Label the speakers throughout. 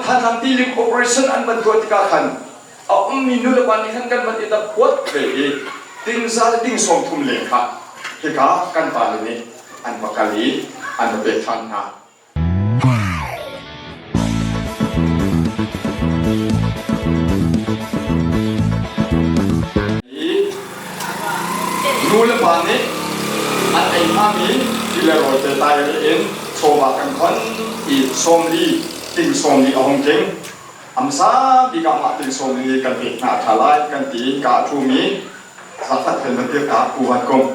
Speaker 1: Thantlang tilim operation an van tuah tikah khan a ummi nulepa nih khan kan van i dap huat ve i tingza le ting 30 leng kha hika kan pale nih an va kal i an va pek ṭhan hna. Nu le pa nih an ei hngami ti le rawl te taireh in chawva kan khon i 40 ting 40 a hung tling. Amsa bik ah mah ting 40 kan pek hna a ṭha lai kan ti ka a ṭhumi zakhat hen van tir ta Pu Van Kung.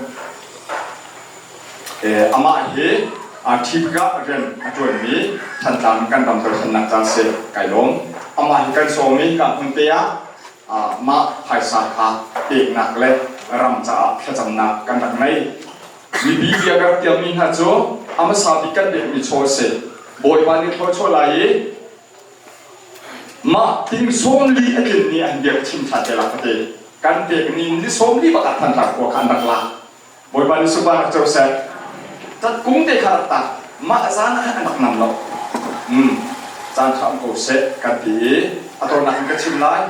Speaker 1: Amah hi ṭhipkah rian a ṭuanmi Thantlang kan ram dothlennak ca si kai lawm. Amah hi kan sawm i ka hmun te ah mah phaisa kha peknak le ram caah thlacamnak kan rak ngei. Mipi bia ka rak tiammi hna cu a hmasa bik kan pekmi chaw a si. Bawipa nih thluachuah lai i mah ting 40 a tlin ni an biak chim ṭhan te la ka ti. Kan pek ni ni 40 bak ah Thantlang khua kha an rak lak. Bawipa nih sunparnak co seh. Tat kung te kha rak tak. Mah zan ah khan an rak nam lo. Caan ṭha um ko seh kan ti i a tawinak in ka chim lai.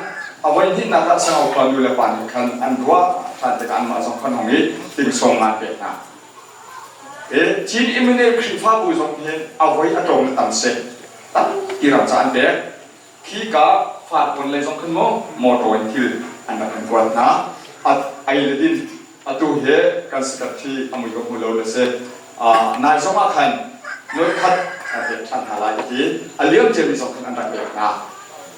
Speaker 1: A voi hnihnak ah Sangau khua nu le pa nih khan an ruah ṭhan tikah anmah zong khan hong i tingsawm ngan pek hna. E, Chin Immanuel Khrihfabu zong hin a voi a tlawm le tam seh. Tampi ram ca an pek. Khi ka farkawn lei zong khan maw motor in thil an rak kan kuat hna. Ai le din atu hi kan secretary a mui ka hmu lo le si. Nai zong ah khan noi khat an pek ṭhan hna lai ti a liam ciami zong khan an rak pek hna.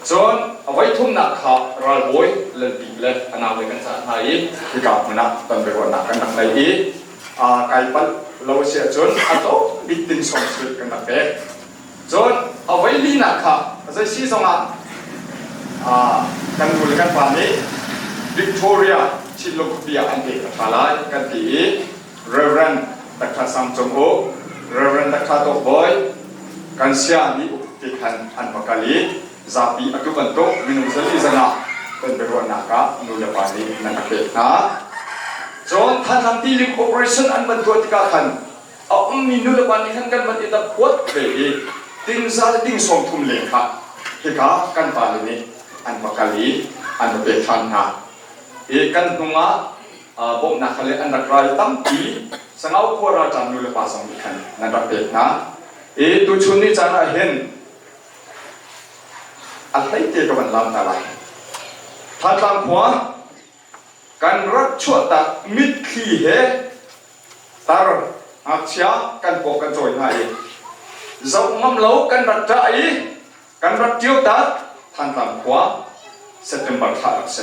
Speaker 1: Cun a voi thumnak kha ralbawi Lalbik le a nau le kan cah hna i hika hmun ah ton biaruahnak kan rak ngei i kai palh lo a si ahcun a tlawm bik ting sawm suit kan rak pek. Cun a voi linak kha zei si zongah kan nu le kan pa nih Victoria Chinlung khuapi ah an pek a ṭha lai kan ti i Reverend Dr. Sang Cung Uk, Reverend Dr. Tawk Bawi, kan sia nih uk ti khan an va kal i zapi atu bantuk minung zali zangah kan biaruahnak ah nu le pa nih nan ka pek hna. Cun Thantlang tilim operation an van tuah tikah khan a ummi nulepa nih khan kan van i dap huat ve i tingza le ting 30 leng kha hika kan pale nih an va kal i an va pek ṭhan hna i kan hnung ah bawmhnak kha le an rak ral tampi Sangau khua ralṭam nulepa zong nih khan nan rak pek hna i tuchun ni caan ah hin a hleite ka van lam hna lai. Thantlang khua kan rak chuahtak mitthli he tar ngakchia kan paw kan cawi hna i zoh ngam lo kan rak ṭah i kan rak ṭio ta Thantlang khua September thla rak si.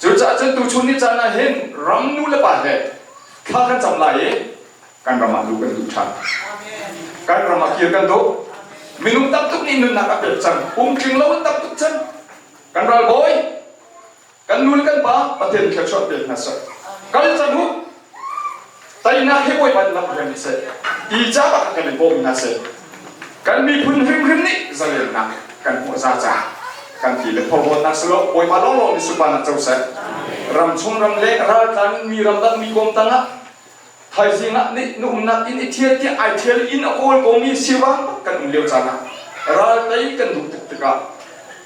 Speaker 1: Cucaah cun tuchun ni caan ah hin ram nu le pa he thla kan cam lai i kan ram ah luh kan duh ṭhan. Kan ram ah kir kan duh. Minung tam tuk nih nunnak a pek cang. Pumtling lo in tam tuk cang. Kan ralbawi Kan nu le kan pa Pathian thluachuah pek hna seh. Kal cang u. Teinak he Bawipa nih lam hruai seh. Ti ca bak kan in bawm hna seh. Kan miphun hrimhrim nih zalennak kan hmuh za ca kan ti le phorhlawtnak silo Bawipa lawnglawng nih sunparnak co seh. Ram chung ram le raltlan mi ramdang mi kawm tangah Thaizing ah nih na umnak inn i ṭhial tiah ai ṭhial inn a kawl komi sivang kan um lio caan ah ral tei kan duh tuk tikah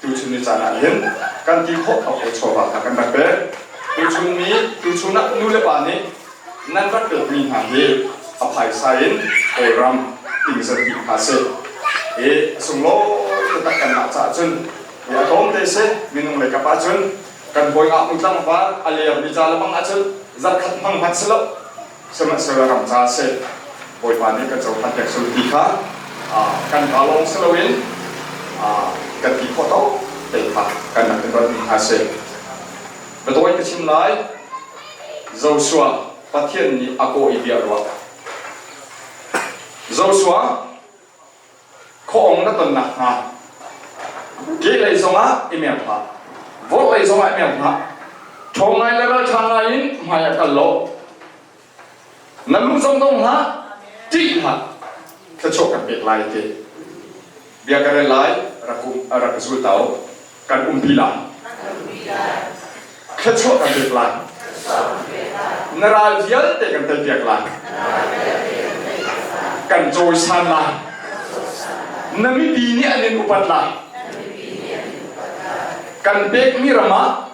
Speaker 1: tuchun ni caan ah hin kan ti khawh tawk ko chawva kha kan rak pek. Tuchun mi tuchun ah nu le pa nih nan rak pekmi hna hi a phaisa in Kawlram tingzat dih hna seh. I a sunglawi taktak kanmah caah cun i a tlawmte si minung lei kap ahcun kan hawi ngaknu tlangval a leermi ca le bang ahcun zarkhat hmang hmanh si lo sihmanhsehlaw ram ca a si Bawipa nih kan cohlan pek sul ti kha kan ka lawng si loin kan ti khawh tawk te kha kan rak in ruat mi hna si biatawi ka chim lai Joshua Pathian nih a kawh i bia ruah Joshua Khuaawng na ton nakhnga kehlei zongah i mer hlah, vorhlei zongah i mer hlah. Ṭhawng ngai le ralṭha ngai in hmai ah kal law na lu zong dong hlah, ṭih hlah, thluachuah kan pek lai ti. Bia ka rel lai, rak um, rak ka zul ta u. Kan umpi lai. Thluachuah kan pek lai. Na ral vialte kan teipiak lai. Kan cawisan lai. Na mipi nih an in upat lai. Kan pekmi ram ah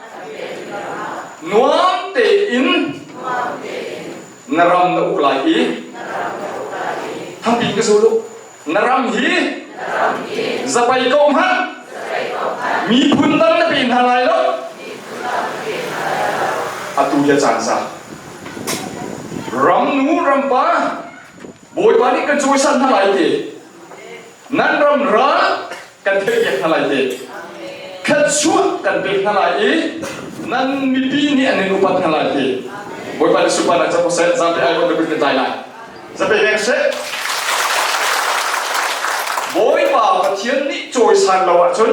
Speaker 1: nuam tein na ram na uk lai i thampi ka zo lu na ram hi zapai ko hmanh miphun dang na pe hna lai lo. Atu hi a caan sa ram nu ram pa Bawipa nih kan cawisan hna lai ti. Nan ram ral kan theihpiak hna lai ti. Thluachuah kan pek hna lai i nan mipi nih an in upat hna lai ti. Bawipa nih sunparnak cang ko seh, zapi ai na kut kan tlai lai. Zapi veng seh. Bawipa Pathian nih cawisan lo ahcun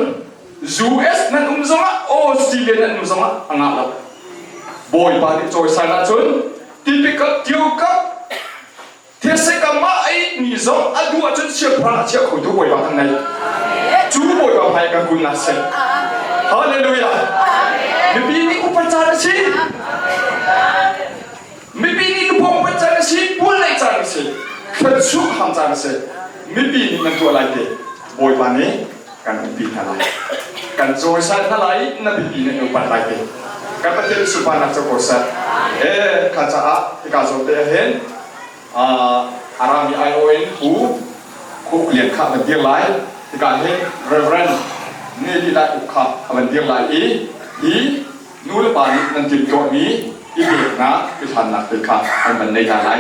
Speaker 1: US nan um zongah Australia nan um zongah a ngah lo. Bawipa nih cawisan ahcun tipikap tiokap These kam ah ei mi zong a duh ahcun siangpahrang a chiah khotu Bawipa kan ngei. Cu Bawipa hmai kan kun nak seh. Hallelujah. Mipi nih upat caan a si. Mipi nih lupawng upat caan a si, pual neih caan a si, thluachuah ham caan a si. Mipi nih nan tuah lai te Bawipa nih kan umpi hna lai. Kan cawisan hna lai, na bipi nih upat lai te. Kan Pathian sunparnak cu ko seh. Eh, kha caah hika zawn te ah hin Arami aiawh in Pu Khuk Lian kha van dir lai. Hika hin Reverend Nelly Lai Uk kha a van dir lai i hi nu le pa nih nan timhtuahmi i peknak i hlannak te kha an van nei ta lai.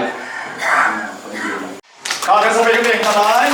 Speaker 1: Kha kan sabai kan pek hna lai.